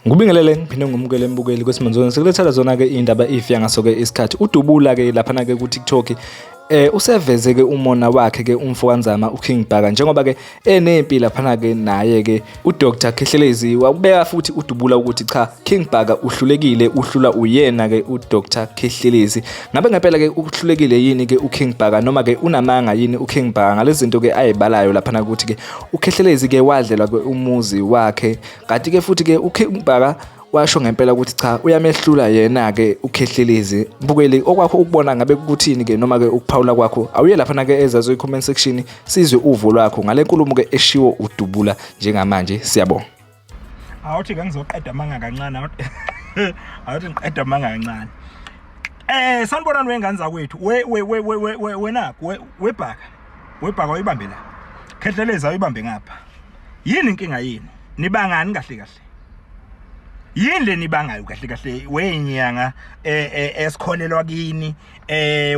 Ngubingelele ngiphinde ngumukele embukeli kwesimanzoni sikulethela zona ke indaba ifika ngaso ke isikhathi udubula ke laphana ke ku TikTok. Useveze ke umona wakhe ke umfo kaNzama uKing Bhaka njengoba ke enempi laphana ke naye ke uDr Khehlelezi, wakubeka futhi udubula ukuthi cha, King Bhaka uhlulekile, uhlula uyena ke uDr Khehlelezi. Ngabe ngempela ke uhlulekile yini ke uKing Bhaka, noma ke unamanga yini uKing Bhaka ngalezi zinto ke ayibalayo laphana ukuthi ke uKhehlelezi ke wadlelwa ke umuzi wakhe, kanti ke futhi ke uKing Bhaka washo ngempela ukuthi cha, uyamehlula yena ke uKhehlelezi? Mbukeli, okwakho ukubona ngabe kuthini ke, noma ke ukuphawula kwakho? Awuye lapha ke ezazo i-comment section, sizwe uvo lwakho ngale nkulumo ke eshiwo udubula njengamanje. Siyabonga. Awuthi ke ngizoqeda amanga kancane, awuthi ngiqeda amanga kancane. Sanibonani wengane zakwethu. We we we we wena webhaka. Webhaka uyibambe la. Khehlelezi uyibambe ngapha. Yini inkinga yini? Nibangani kahle kahle? Yini le nibangayo kahle kahle wenyanga esikholelwa kini,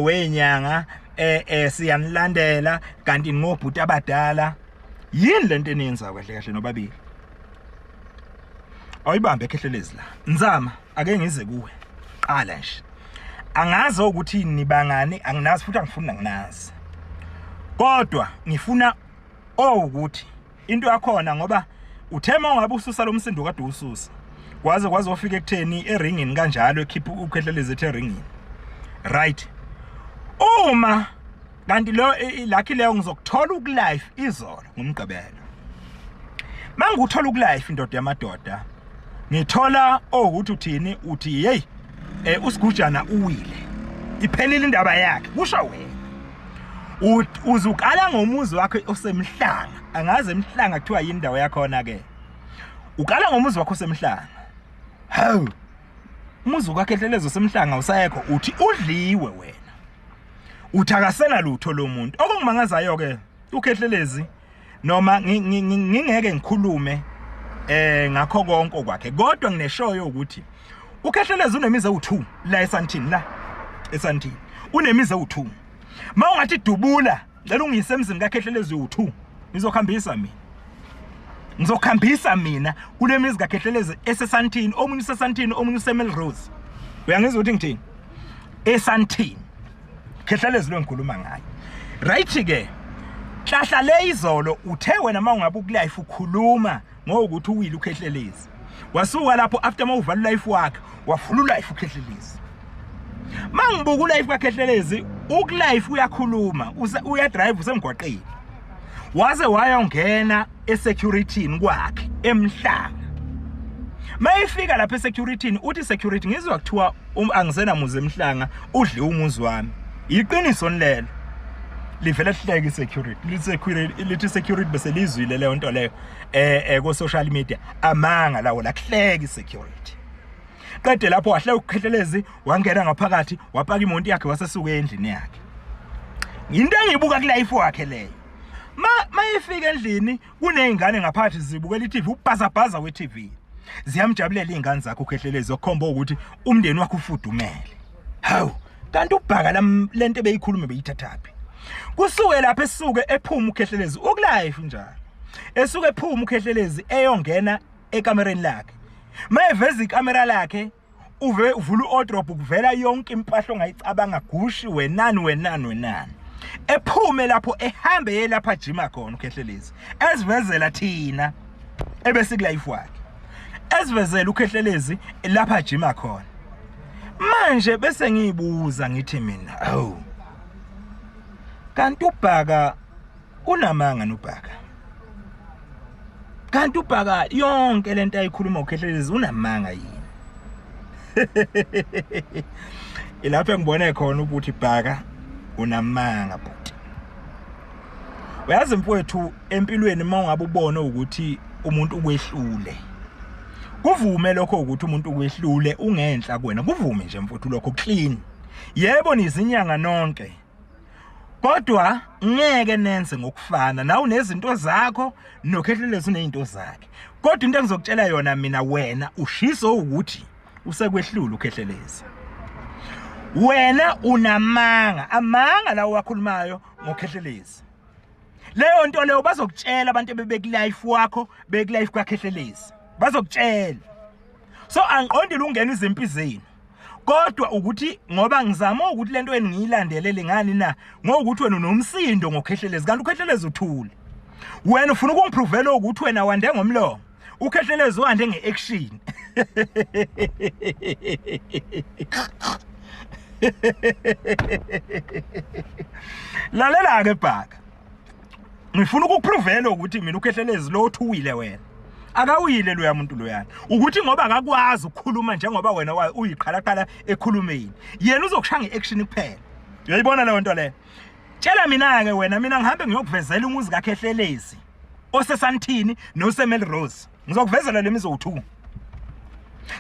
wenyanga siyanilandela, kanti ningobhuti abadala? Yini lento eniyenzayo kahle kahle nobabili? Awuyibambe ekhehlelezi la. Nzama, ake ngize kuwe. Qala nje. Angazi ukuthi nibangani, anginazi futhi angifuni nginazi. Kodwa ngifuna owukuthi into yakhona, ngoba uthe uma ungabe ususa lo msindo kade ususa kwaze kwazofika ekutheni eringini kanjalo, ekhipha uKhehlelezi ethe eringini, right? Uma kanti lo lucky leyo, ngizokuthola ukulife izolo ngomgqibelo. Mangikuthola ukulife, indoda yamadoda, ngithola owukuthi uthini, uthi hey, usigujana uwile, iphelile indaba yakhe, kusho wena. Uzukala ngomuzi wakhe osemhlanga, angazi emhlanga kuthiwa yini indawo yakhona ke. Ukala ngomuzi wakho osemhlanga. Hawu, umuzi wakhe ehlelezo semhlanga usasekho, uthi udliwe wena, uthi akasena lutho lo muntu. Okungimangazayo ke, uKhehlelezi, noma ngingeke ngikhulume ngakho konke kwakhe, kodwa ngineshoyo ukuthi uKhehlelezi unemizi ewu2 la eSandton, la eSandton unemizi ewu2. Mawungathi dubula, ngicela ungiyise emzini kaKhehlelezi u2, ngizokhambisa mina, ngizokhambisa mina kule mizi kaKhehlelezi eseSandton. Omunye useSandton, omunye useMelrose. Uyangizwa ukuthi ngithini? ESandton, Khehlelezi lo ngikhuluma ngayo, right ke? Hlahla le izolo uthe wena mawungabe ukulife ukhuluma ngokuthi uwile uKhehlelezi, wasuka lapho after mawuvala life wakhe, wafula ulife uKhehlelezi. Mangibuka ulife kaKhehlelezi, ukulife uyakhuluma, uyadrive, usemgwaqeni, waze wayongena esecurityini kwakhe emhlanga. Mayifika lapha esecurityini uthi, "Security, ngizwa kuthiwa angisena muzi emhlanga, udliwe umuzi wami, iqiniso lelo?" Livele hleke isecurity, lithi lithi security bese lizwile leyo nto leyo ko social media, amanga lawo la. Kuhleka isecurity. Qede lapho wahle uKhehlelezi wangena ngaphakathi, wapaka imoto yakhe, wasesuka endlini yakhe. Into engiyibuka kulife wakhe leyo, ma mayifika endlini kunezingane ngaphakathi zibukela iTV, ubhazabhaza weTV, ziyamjabulela izingane zakho uKhehlelezi, okukhomba ukuthi umndeni wakho ufudumele. Hawu, kanti ubhaka lento ebeyikhuluma beyithathaphi? Kusuke lapha esuke ephuma uKhehlelezi, ukulife njalo, esuke ephuma uKhehlelezi eyongena ekamereni lakhe. Mayeveza ikamera lakhe, uve uvula uwardrobe, kuvela yonke impahla ongayicabanga, Gucci, wenani wenani wenani. Ephume lapho ehambe yelapha jima khona uKhehlelezi, esivezela thina ebesikulife wakhe, esivezela uKhehlelezi lapha jima khona. Manje bese ngiyibuza ngithi mina, awu, kanti ubhaka unamanga nobhaka? Kanti ubhaka yonke lento ayikhuluma uKhehlelezi unamanga yini? Ilapho engibone khona ukuthi bhaka unamanga bhuti. Uyazi mfowethu, empilweni uma ungabe ubone ukuthi umuntu ukwehlule, kuvume lokho ukuthi umuntu ukwehlule, ungenhla kuwena, kuvume nje mfowethu lokho, clean. Yebo, nizinyanga nonke, kodwa ngeke nenze ngokufana. Nawe unezinto zakho, noKhehlelezi unezinto zakhe. Kodwa into engizokutshela yona mina, wena ushiso ukuthi usekwehlula uKhehlelezi. Wena unamanga, amanga lawo wakhulumayo ngoKhehlelezi. Leyo nto leyo bazokutshela abantu ebebekulife wakho, bekulife kwaKhehlelezi. Bazokutshela. So angiqondile ungena izimpi zenu. Kodwa ukuthi ngoba ngizama ukuthi lento engiyilandelele ngani na ngokuthi wena unomsindo ngoKhehlelezi, kanti uKhehlelezi uthule. Wena ufuna ukungiprovela ukuthi wena wande ngomlomo, uKhehlelezi wande ngeaction. Lalela ke bhaka, ngifuna ukukuprovela ukuthi mina uKhehlelezi lo othuwile wena akawile loya muntu loyana, ukuthi ngoba akakwazi ukukhuluma njengoba wena uyiqhalaqhala ekhulumeni, yena uzokushaya ngeaction kuphela. Uyayibona leyo nto leyo? Tshela mina ke wena, mina ngihambe ngiyokuvezela umuzi kaKhehlelezi oseSantini noseMelrose. Ngizokuvezela lemizi owu2.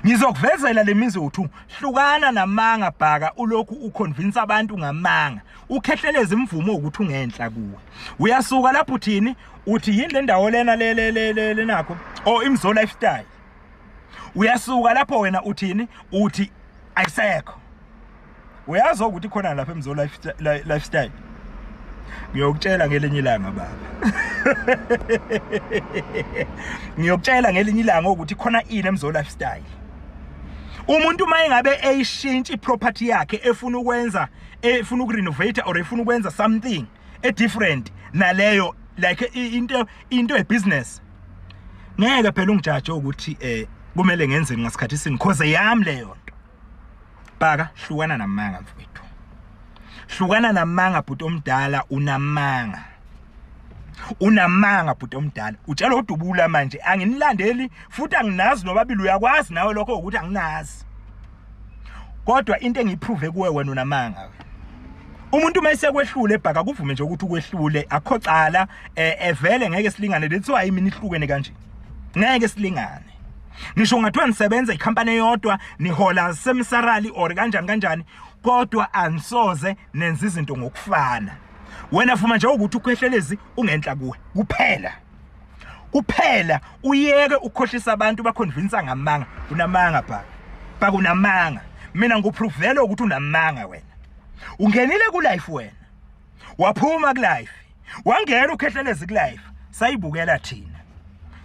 Ngizokuvezela lemizi owu2. Hlukana namanga bhaka, ulokhu uconvince abantu ngamanga. Ukhehleleza imvumo ukuthi ungenhla kuwe. Uyasuka lapho uthini? Uthi yini le ndawo lena le le le lenakho? Oh, Imzo Lifestyle. Uyasuka lapho wena uthini? Uthi ayisekho. Uyazi ukuthi khona lapha eMzo Lifestyle. Ngiyokutshela ngelinye ilanga baba. Ngiyokutshela ngelinye ilanga ukuthi khona ini eMzo Lifestyle. Umuntu uma engabe eyishintsha iproperty yakhe, efuna ukwenza, efuna ukurenovate or efuna ukwenza something e different naleyo, like into ebusiness, ngeke phela ungijaje ukuthi kumele ngenzeni ngasikhathi sini, cause yami leyo nto. Bhaka, hlukana namanga mfowethu, hlukana namanga bhuti omdala. Unamanga, unamanga bhuti omdala. Utshela uDubula manje, anginilandeli futhi anginazi nobabili. Uyakwazi nawe lokho ukuthi anginazi, kodwa into engiyiprove kuwe, wena unamanga. Umuntu uma esekwehlule ebhaka, kuvume nje ukuthi ukwehlule, akho cala. Evele ngeke silingane, that's why mina ihlukene kanje, ngeke silingane. Ngisho ngathiwa nisebenza ikhampani eyodwa, nihola same salary or kanjani kanjani, kodwa anisoze nenza izinto ngokufana. Wena vuma nje ukuthi uKhehlelezi ungenhla kuwe kuphela, kuphela, uyeke ukukhohlisa abantu, baconvince ngamanga. Unamanga bhaka, bhaka, unamanga. Mina ngikuprovela ukuthi unamanga. Wena ungenile ku life, wena waphuma ku life, wangena uKhehlelezi ku life, sayibukela thina.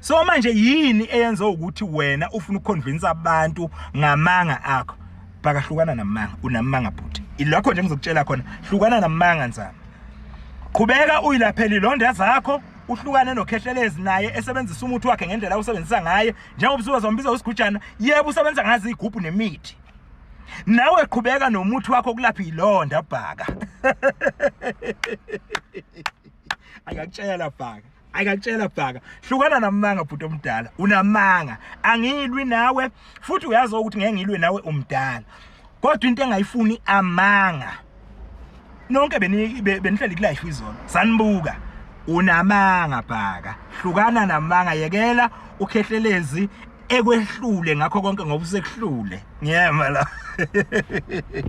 So manje yini eyenza ukuthi wena ufuna ukuconvince abantu ngamanga akho? Bhaka, hlukana namanga, unamanga bhuti. Ilokho nje ngizokutshela khona, hlukana namanga nzama. Qhubeka uyilaphele ilonda zakho, uhlukane noKhehlelezi naye esebenzisa umuthi wakhe ngendlela awusebenzisa ngaye, njengoba usuzombiza usigujana. Yebo, usebenza ngazi igubhu nemithi. Nawe qhubeka nomuthi wakho kulapha ilonda bhaka. Akakutshela bhaka, akakutshela bhaka, hlukana namanga bhuti omdala, unamanga. Angilwi nawe futhi uyazi ukuthi ngeke ngilwe nawe umdala, kodwa into engayifuni amanga. Nonke benihleli kulife izolo, sanibuka. Unamanga bhaka, hlukana namanga, yekela uKhehlelezi ekwehlule ngakho konke ngoba usekuhlule. Ngiyema la.